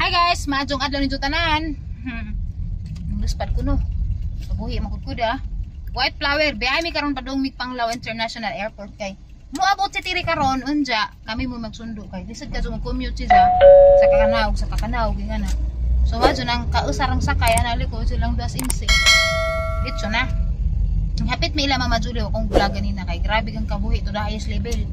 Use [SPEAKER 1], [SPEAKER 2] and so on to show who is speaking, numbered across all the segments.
[SPEAKER 1] Hi guys, maadjong adlaw ninyo tanan. Luspad ko no. Pabuhi man ko ah. White flower, biyahe mi karon padung mig Panglao International Airport kay. Moabot si Tiri karon unja, kami mo magsundo kay. Lisod ka mag-commute siya sa Kakanaog nga na. So wadyo nang kausarang sakay ana ko silang das insi. Ditso na. Hapit may ila Mama Julie akong vlog ganina kay grabe kang kabuhi to the highest level.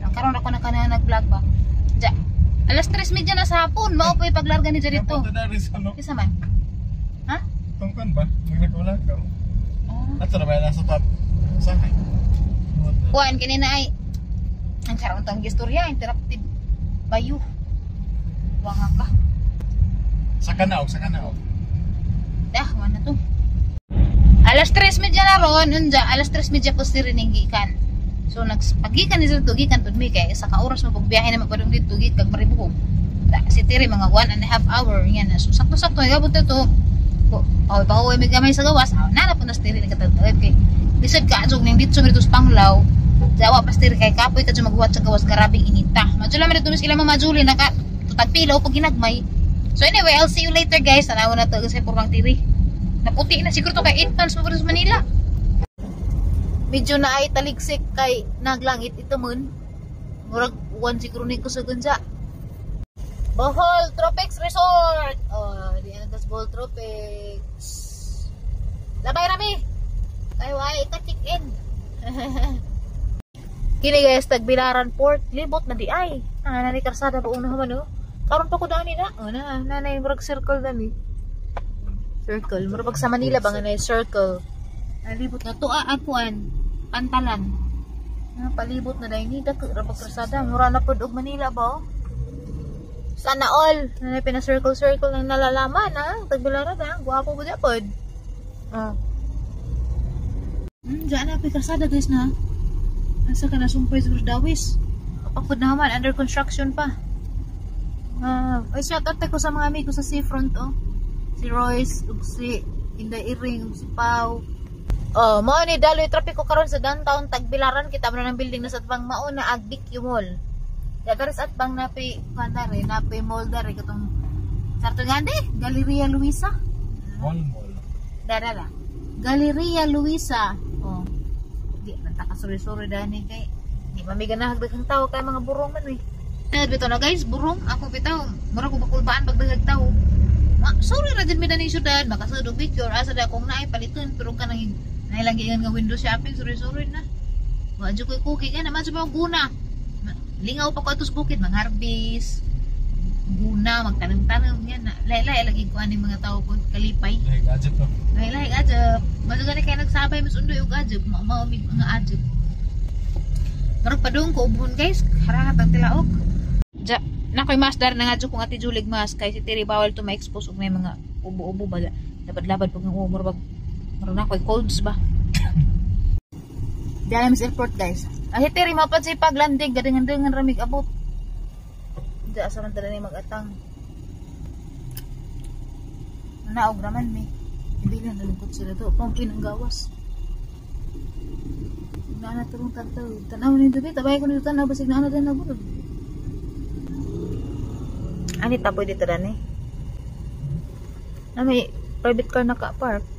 [SPEAKER 1] Ang karon ako na kana nag-vlog ba. Ja. Alas 3:30 na sa hapon, mao pa ipaglarga ni dito. Isa man. Ha?
[SPEAKER 2] Tungkon ba? Maglakaw-lakaw. Ato na ba nasa top? Sakay.
[SPEAKER 1] Kuan kini na ay ang karon tong istorya interactive bayu. Wanga ka.
[SPEAKER 2] Sa Kanaog, sa Kanaog.
[SPEAKER 1] Dah, wala to. Alas 3:30 na ron, unja, alas 3:30 po si rining gikan. So nagpagikan ni dito gikan pud mi kay isa ka oras mo pagbiyahe na magpadung dito gikan Maribojoc. Si Tiri mga 1.5 hour yan na. So sakto-sakto gabot to. Oh, pauwi mi gamay sa gawas. Ah, nana po na si Tiri nagkatagtawid kay lisod ka adjog ning dito dito sa Panglao. Jawa pa si Tiri kay kapoy ka maghuwat sa gawas karabing inita. Madula man dito sila Mama Julie naka tutagpilaw pag ginagmay. So anyway, I'll see you later guys. Tanaw na to sa purwang Tiri. Naputi na siguro to kay 8 months mo sa Manila. Medyo na ay taligsik kay naglangit ito mun. Murag uwan siguro ni ko sa gunja. Bohol Tropics Resort. Oh, di ana tas Bohol Tropics. Labay rami. Kay way ka check in. Kini guys Tagbilaran Port, libot na di ay. Ah, nani karsada pa una man oh. Karon pa ko dani na. Oh na, nanay murag circle dani. Circle. Murag sa Manila ba nga na circle. Palibot na to akuan pantalan. Palibot na dai ni dako ra pagkarsada. Mura na pud og Manila ba? Oh? Sana all. Nanay pina circle circle nang nalalaman ha. Tagbilaran ha. Guwapo ba pod? Oh. Diyan na pagkarsada guys na. Asa ka na sumpay sa dawis. Apod na man under construction pa. Ay shout out ko sa mga amigo sa seafront oh. Si Royce ug si Inday Iring ug si Pau. Oh, mao ni daloy trapiko karon sa downtown Tagbilaran. Kita mo na ng building na sa atbang mauna ag BQ Mall. Dadaris atbang napi kandare, napi mall dare katong Sarto Gande, Galleria Luisa.
[SPEAKER 2] Mall mall.
[SPEAKER 1] Dara. Galleria Luisa. Oh. Di man ta kasuri-suri dani kay di mamiganahag daghang tawo kay mga burong man eh. Bitaw na guys, burong ako bitaw. Mura ko bakulbaan pag daghang tawo. Sorry ra din mi dani syudad, makasud og picture asa da kung naay paliton pero kanang nailang giingon nga window shopping, suri-suri na. Wa jud koy cookie ka na, man guna. Lingaw pa ko atos bukid, mangharbis, guna, magtanom-tanom yan na. Lahi-lahi lagi ko ani mga tao ko kalipay.
[SPEAKER 2] Lahi ajab pa.
[SPEAKER 1] Lahi-lahi ajab. Maso gani kay nagsabay mas undoy og ajab, mao mig mga ajab. Murag padung ko ubon guys, harahat ang tilaok. Ja, na koy mas dar na nga jud kung Ate Julie mas kay si Tiri bawal to ma-expose og may mga ubo-ubo ba. Labad-labad pag ng umor bag. Meron na ko'y colds ba? Diyan namin sa airport guys. Ang hitiri mapad sa paglanding. Gadingan-dingan ramig abot. Diyan asa man tala ni mag-atang. Naog raman mi. Ibilan na lungkot sila to. Pampin ang gawas. Naana turong tagtaw. Tanaw ni Dubi. Tabay ko nito tanaw. Basig naana din nagulog. Ani tapoy dito dani. Na may private car naka-park.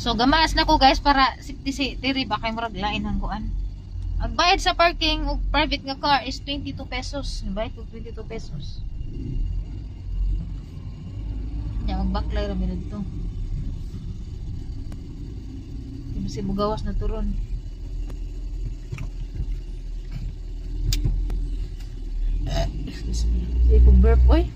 [SPEAKER 1] So gamas na ko guys para si Tiri ba kay murag lain ang kuan. Ang bayad sa parking og private nga car is 22 pesos. Bayad ko 22 pesos. Nya magbaklay ra mi didto. Di mugawas na turon. Excuse me. Sige ko burp oy.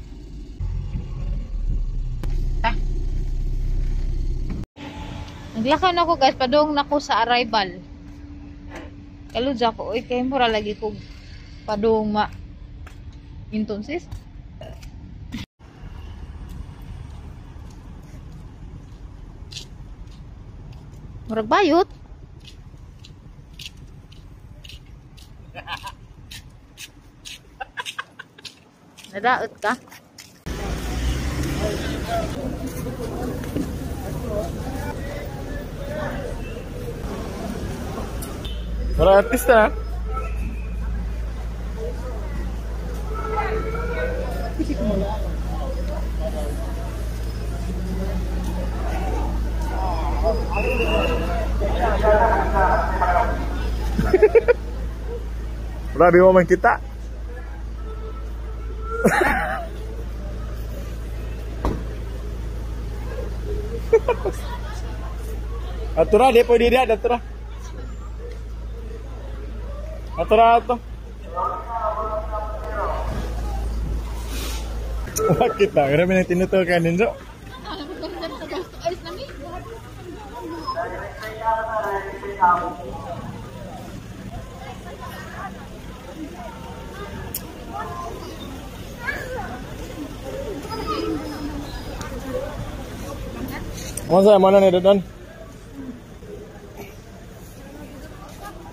[SPEAKER 1] Naglakaw na ko guys, padung na ko sa arrival. Kaludya ko, oy kay mura lagi ko padung ma entonces. Murag bayot. Nadaot ka?
[SPEAKER 2] Para artista. Grabe mo man kita. Atura, di pwede dia, atura. Atura ato. Bakit na? Grabe na tinutukan ninyo. Masa mana ni Don?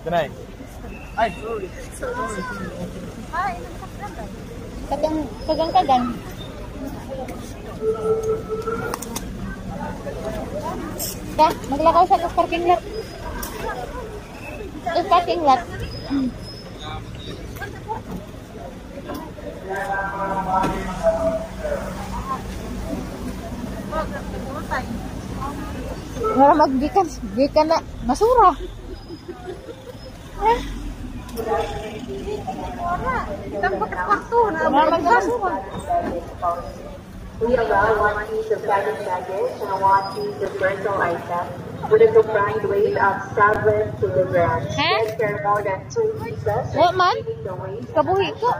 [SPEAKER 2] Kenai. Ay, sorry.
[SPEAKER 1] Kagang-kagang. Ta, maglakaw sa parking lot. Sa parking lot. Wala magbikan, bikan na masura.
[SPEAKER 3] We allow 1 piece of cabin baggage and 1 piece of personal item with a combined weight of 7 kilograms.
[SPEAKER 1] Huh?
[SPEAKER 3] There are more than 2 pieces.
[SPEAKER 1] What man?
[SPEAKER 3] The weight.
[SPEAKER 1] Kabuhi ko.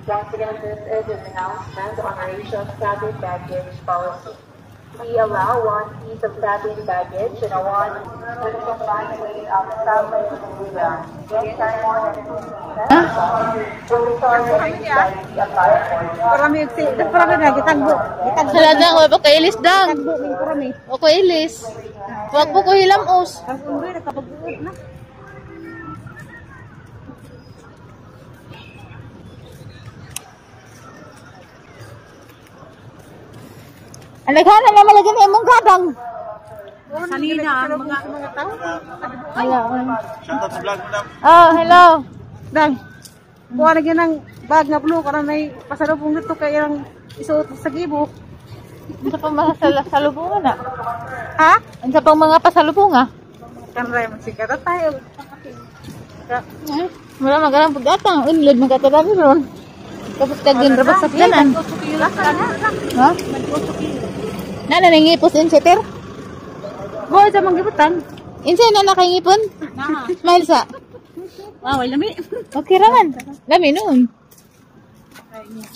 [SPEAKER 3] Once again, this is an announcement on AirAsia's cabin baggage policy. We allow 1 piece of cabin baggage and 1 with a combined weight of 7 kilograms. Don't carry more than 2 pieces.
[SPEAKER 4] Parami na gitagbo.
[SPEAKER 1] Sala dang, wala pa kailis dang. O ko ilis. Wag po ko hilamos.
[SPEAKER 4] Ang undoy nakapag-uod na.
[SPEAKER 1] Ang naghanan na malagyan na imong gadang.
[SPEAKER 4] Salina ang mga tao.
[SPEAKER 1] Hello.
[SPEAKER 2] Shoutout sa vlog mo dam.
[SPEAKER 1] Oh, hello.
[SPEAKER 4] Dang. Kuha na gyud ng bag nga blue karon may pasalubong dito kay ilang isuot sa gibo.
[SPEAKER 1] Unsa pang mga salubungan na?
[SPEAKER 4] Ha?
[SPEAKER 1] Unsa pang mga pasalubunga?
[SPEAKER 4] Kanray man sikat tayo.
[SPEAKER 1] Wala magalang pag-atang. Unlod magkatadami ron. Tapos kagin rabas sa kanan. Ha? Nana nangipos inseter?
[SPEAKER 4] Boy sa manggibutan.
[SPEAKER 1] Inse na nakangipon? Smile sa.
[SPEAKER 4] Wow, ay lami.
[SPEAKER 1] Okay raman. Lami noon.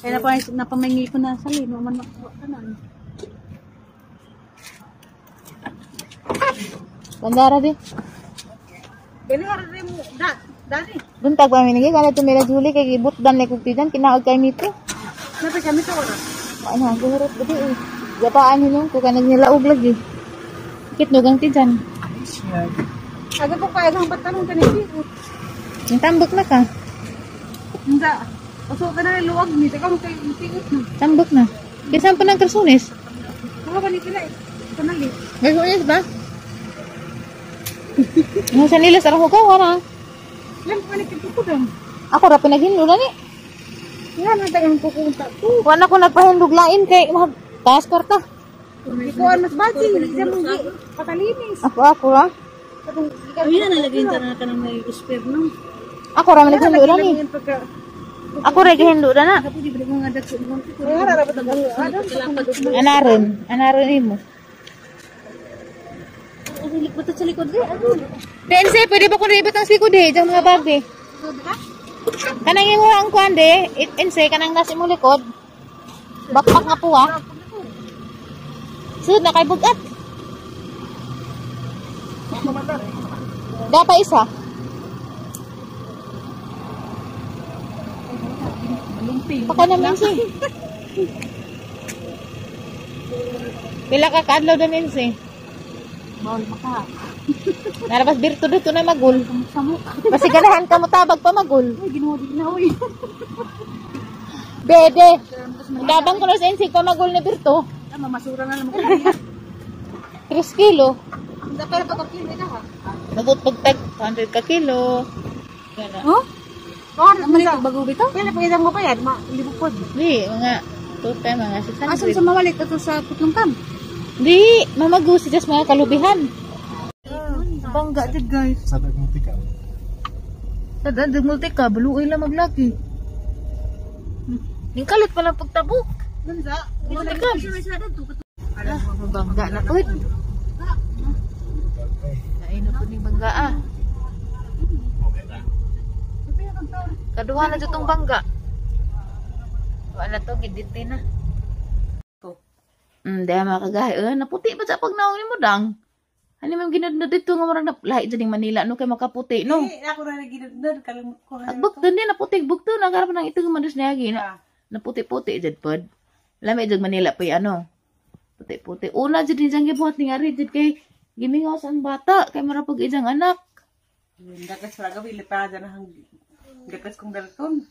[SPEAKER 4] Kaya na pa napamangipon na salino man makuha kanan.
[SPEAKER 1] Bandara di.
[SPEAKER 4] Dili har mo da dali.
[SPEAKER 1] Buntag pa mi nagi kana tumila Julie kay gibutdan ni kog tidan kinaog kay mito.
[SPEAKER 4] Napa kami to ora.
[SPEAKER 1] Ano, gurot gudi eh. Gapaan hinong ko kanang nilaog lagi. Kitnugang tijan.
[SPEAKER 4] Aga po kaya ang batanong kaniki.
[SPEAKER 1] Tambok na ka.
[SPEAKER 4] Hindi. Uso ka na luwag ni teka kay tigot na.
[SPEAKER 1] Tambok na. Kinsa pa ng karsunis?
[SPEAKER 4] Wala ba ni kila? Kanali.
[SPEAKER 1] Karsunis ba? Mo sa nila sa ko wala.
[SPEAKER 4] Lam pa ni kitukudan.
[SPEAKER 1] Ako ra pinaghinlo ni.
[SPEAKER 4] Nga na dagang kukunta ko.
[SPEAKER 1] Wala ko nagpahindog lain kay mag taas kwarta.
[SPEAKER 4] Ikuan mas bati, di mo gi patalinis.
[SPEAKER 1] Ako ra.
[SPEAKER 4] Ayun na nalagay ta na kanang may spare no.
[SPEAKER 1] Ako ra man naghinlo ni. Ako ra gihinlo na. Anaron, anaron nimo.
[SPEAKER 4] Sa likod di.
[SPEAKER 1] Pense, pwede ba ko ribot ang sikod eh, diyang mga bag eh. Kanang imo ang kuan de, ense kanang nasa imong likod. Backpack nga po ah. Sud na kay bugat. Dapat isa. Baka naman siya. Pila ka kaadlaw din ense.
[SPEAKER 4] Bawal maka.
[SPEAKER 1] Narabas birto dito na magul. Basi ganahan ka mo tabag pa magul.
[SPEAKER 4] Ay, ginawa di na oy.
[SPEAKER 1] Bede. Tabang ko na sa insig pa magul na birto.
[SPEAKER 4] Tama, masura na naman ko.
[SPEAKER 1] 3 kilo.
[SPEAKER 4] Hindi pero pag kilo na ha.
[SPEAKER 1] Nagutpagtag 200 ka kilo. Gana.
[SPEAKER 4] Oh? Oh,
[SPEAKER 1] Namalit og bago bitaw?
[SPEAKER 4] Pila pa isang mo pa yan, ma libo pod.
[SPEAKER 1] Di, mga total mga 600.
[SPEAKER 4] Asan sa mawalit ato sa Putlong Kam?
[SPEAKER 1] Di, mamago si just mga kalubihan. Bangga jud, guys.
[SPEAKER 2] Sa dagmutika.
[SPEAKER 1] Sa dag multika, baluoy lang maglaki. Ning kalit pa lang pagtabok.
[SPEAKER 4] Nunsa?
[SPEAKER 1] Multika. Bangga na pud. Lain na pud ning bangga ah. Kaduha na jud tong bangga. Wala to gidite na. Dahil mga kagahi, eh, naputi pa sa pagnaong ni mo dang. Ano man ginadna dito nga murag na lahi dyan ning Manila no kay makaputi no.
[SPEAKER 4] Eh, ako na naginudnod kalimot ko.
[SPEAKER 1] Agbuk din naputi bukto na karap nang ito man niya na. Naputi-puti jud pod. Lami jud Manila pa ano. Puti-puti. Una jud ni jang gibuhat ni ari jud kay gimingaw sa ang bata kay mura pag ijang anak.
[SPEAKER 4] Dakas ra gabi lipa na hang gakas kong dalton.